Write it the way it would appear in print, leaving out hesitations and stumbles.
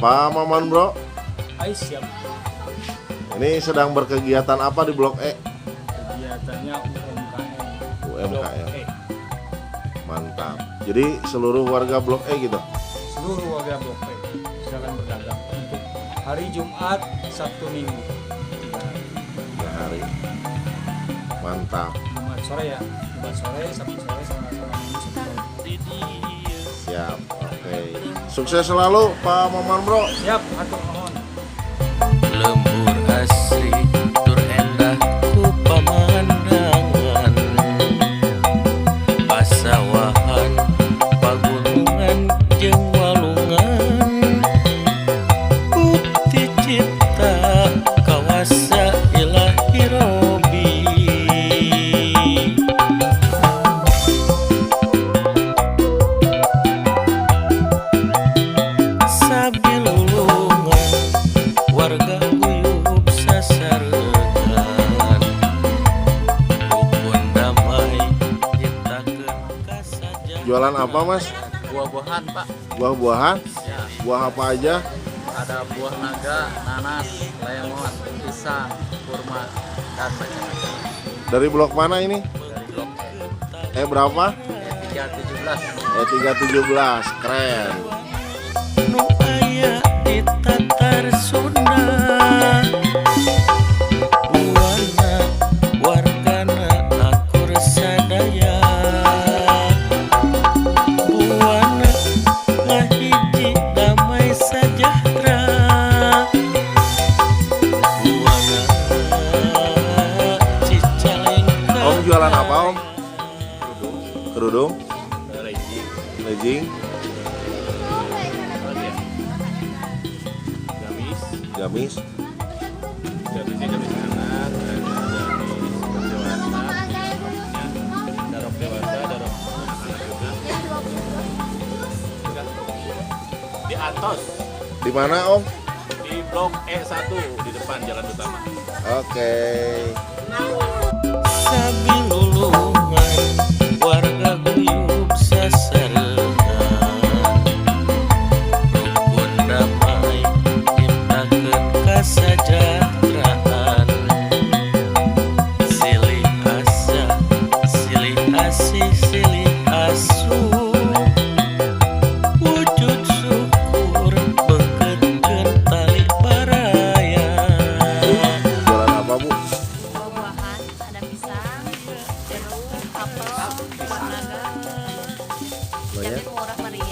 Pak Maman Bro, Ais siap. Ini sedang berkegiatan apa di Blok E? Kegiatannya UMKM. UMKM. Blok E. Mantap. Jadi seluruh warga Blok E gitu. Seluruh warga Blok E silakan berdagang untuk hari Jumat, Sabtu, Minggu. 3 hari. 3 hari. Mantap. Jumat sore ya, Jumat sore, Sabtu sore, sama Minggu sore. Siap. Oke. Sukses selalu, Pak Maman Bro. Siap, hatur nuhun. Lembur asri tur endah ku pamandangan, pasawahan, pagunungan jeung walungan, bukti cipta kawasa Ilahi Robi. Sabilulungan warga guyub sasarengan, rukun damai nyiptakeun kasajahteraan. Jualan apa, Mas? Buah-buahan, Pak. Buah-buahan? Ya. Buah apa aja? Ada buah naga, nanas, lemon, pisang, kurma, dan macam-macam. Dari blok mana ini? Dari Blok E. E berapa? E317. E317. Keren. Nu aya di Tatar Sunda, Buana wargana akur sadaya, Buana ngahiji damai sejahtera, Buana Cicalengka. Om jualan apa, Om? Kerudung? Legging, Gamis. Gamis, Gamisnya gamis anak, ada gamis dewasa, ada rok dewasa, ada rok anak-anak juga. Udah. Di atas. Di mana, Om? Di Blok E1 di depan jalan utama. Oke. Sabilulungan warga guyub sasarengan, rukun damai nyiptakeun kasajahteraan, silih asah, silih asih, silih asuh, wujud syukur beuketkeun tali baraya. Jualan apa, Bu? Buah-buahan, ada pisang, jeruk, apel, buah naga. Banyak. Jamin murah meriah.